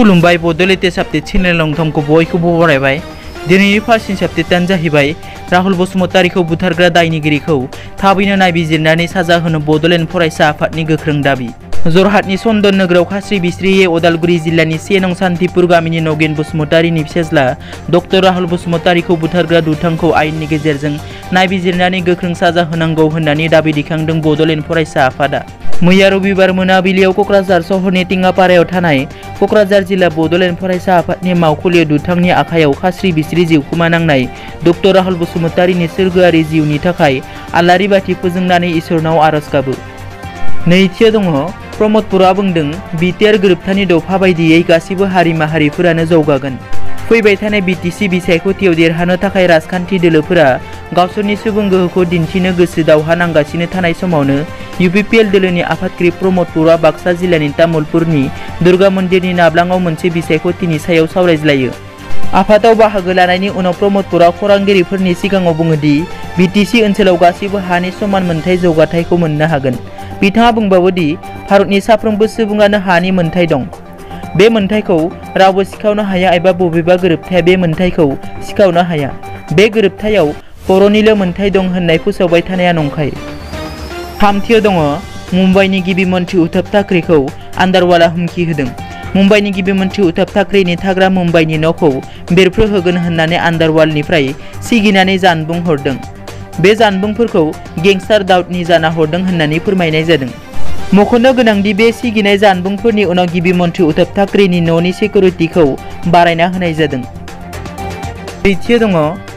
खुलुमबाय Bodoland update channel नोंथांखौ बयखौबो बरायबाय। दिनैनि फार्स्ट आपडेटआनो जाहैबाय राहुल बसुमतारीखौ बुथारग्रा दायनिगिरिखौ थाबैनो नायबिजिरनानै साजा होनो बड'लेण्ड फरायसा आफादनि गोख्रों दाबि। जरहाटनि चन्दन नोगोराव खास्रि बिस्रियै उदालगुरि जिल्लानि 1 नं सान्तिपुर गामिनि नगेन बसुमतारीनि फिसाज्ला डक्टर राहुल बसुमतारीखौ बुथारग्रा दुथांखौ आयेननि गेजेरजों नायबिजिरनानै गोख्रों साजा होनांगौ होननानै दाबि दैखांदों बड'लेण्ड फरायसा आफादा। मैया रबिबार मोनाबिलियाव क'क्राझार सहरनि टिंगापारायाव थानाय क'क्राझार जिल्ला बड'लेण्ड फरायसा आफादनि मावखुलि दुथांनि आखायाव खास्रि बिस्रि जिउ खोमानांनाय डक्टर राहुल बसुमतारीनि सोरगोआरि जिउनि थाखाय आलारि बाथि फोजोंनानै इसोरनाव आरज गाबो। नैथियाव दङ प्रमद बर'आ बुंदों बिटिआर गोरोबथानि दफा बायदियै गासिबो हारि माहारिफोरानो जौगागोन। फैबाय थानाय बिटिसि बिसायख'थियाव देरहानो थाखाय राजखान्थि दोलोफोरा गावसोरनि सुबुं गोहोखौ दिन्थिनो गोसो दावहा नांगासिनो थानाय समावनो इउपिपिएल दोलोनि आफादगिरि प्रमद बर'आ बाक्सा जिल्लानि तामुलपुरनि दुर्गा मन्दिरनि नाब्लाङाव मोनसे बिसायख'थिनि सायाव सावरायज्लायो। आफादाव बाहागो लानायनि उनाव प्रमद बर'आ खौरांगिरिफोरनि सिगाङाव बुङोदि बिटिसि ओनसोलाव गासिबो हानि समान मोनथाय जौगाथायखौ मोननो हागोन। बिथाङा बुंबावोदि भारतनि साफ्रोमबो सुबुङानो हानि मोनथाय दं। बे मोनथायखौ रावबो सिखावनो हाया एबा बबेबा गोरोबथाया बे मोनथायखौ सिखावनो हाया। बे गोरोबथायाव बर'निल' मोनथाय दं होननाय फोसावबाय थानाया नंखाय। थामथियाव दङ मुम्बाइनि गिबि मन्थ्रि उद्धव ठाकरेखौ आन्डारवालआ हुमखि होदों। मुम्बाइनि गिबि मन्थ्रि उद्धव ठाकरेनि थाग्रा मुम्बाइनि न'खौ बेरफ्रोहोगोन होननानै आन्डारवालनिफ्राय सिगिनानै जानबुं हरदों। बे जानबुंफोरखौ गेंस्टार दाउदनि जाना हरदों होननानै फोरमायनाय जादों। मख'नो गोनांदि बे सिगिनाय जानबुंफोरनि उनाव गिबि मन्थ्रि उद्धव ठाकरेनि न'नि सिकिउरिटिखौ बारायना होनाय जादों। ब्रैथियाव दङ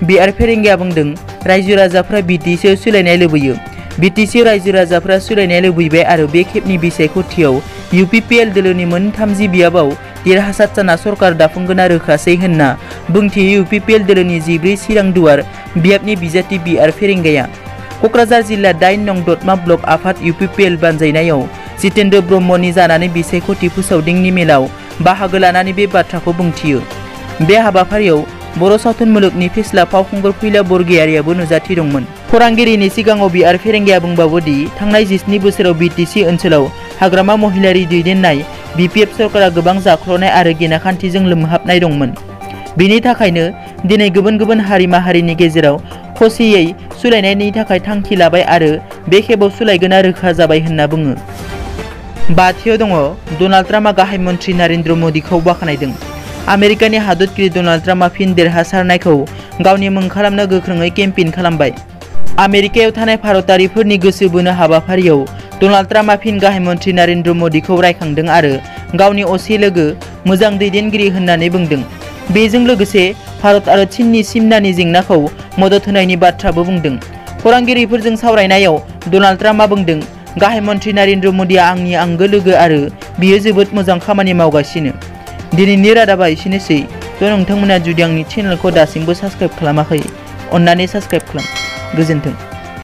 बिआर फेरेंगाया बुंदों रायजो राजाफ्रा बिटिसिआव सोलायनाय लुबैयो। बिटिसि रायजो राजाफ्रा सोलायनाय लुबैबाय आरो बे खेबनि बिसायख'थियाव इउपिपिएल दोलोनि मोन 30 बियाबाव देरहासार जाना सरकार दाफुंगोना रोखासै होनना बुंथियो इउपिपिएल दोलोनि 14 चिरां दुवार बियाबनि बिजाथि बिआर फेरेंगाया। क'क्राझार जिल्ला 8 नं दतमा ब्लक आफाद इउपिपिएल बानजायनायाव जितेन्द्र ब्रह्मनि जानानै बिसायख'थि फोसावदिंनि मेलाव बाहागो लानानै बे बाथ्राखौ बुंथियो। बे हाबाफारियाव बर' सावथुन मुलुगनि फेस्ला फावखुंगुर फैला बरगयारियाबो नुजाथि दंमोन। खौरांगिरिनि सिगाङाव बिआर फेरेंगाया बुंबावोदि थांनाय 17 बोसोराव बिटिसि ओनसोलाव हाग्रामा महिलारि दैदेननाय बिपिएफ सरकारा गोबां जाख्ल'नाय आरो गेनाखान्थिजों लोमहाबनाय दंमोन। बिनि थाखायनो दिनै गुबुन गुबुन हारि माहारिनि गेजेराव खौसेयै सोलायनायनि थाखाय थांखि लाबाय आरो बे खेबाव सोलायगोना रोखा जाबाय होनना बुङो। बाथियाव दङ डनाल्ड ट्राम्पआ गाहाय मन्थ्रि नरेन्द्र मदिखौ बाख्नायदों। आमेरिकानि हादरगिरि डनाल्ड ट्राम्पआ फिन देरहासारनायखौ गावनि मुं खालामनो गोख्रोङै केम्पेइन खालामबाय। आमेरिकायाव थानाय भारतारिफोरनि गोसो बोनो हाबाफारियाव डनाल्ड ट्राम्पआ फिन गाहाय मन्थ्रि नरेन्द्र मदिखौ रायखांदों आरो गावनि असे लोगो मोजां दैदेनगिरि होननानै बुंदों। बेजों लोगोसे भारत आरो चीननि सिमनानि जेंनाखौ मदद होनायनि बाथ्राबो बुंदों। खौरांगिरिफोरजों सावरायनायाव डनाल्ड ट्राम्पआ बुंदों गाहाय मन्थ्रि नरेन्द्र मदिया आंनि आंगो लोगो आरो बियो जोबोद मोजां खामानि मावगासिनो। दिनैनि रादाबा एसेनोसै। नोंथांमोना जुदि आंनि चेनेलखौ दासिमबो साबस्क्राइब खालामाखै अन्नानै साबस्क्राइब खालाम। गोजोन्थों।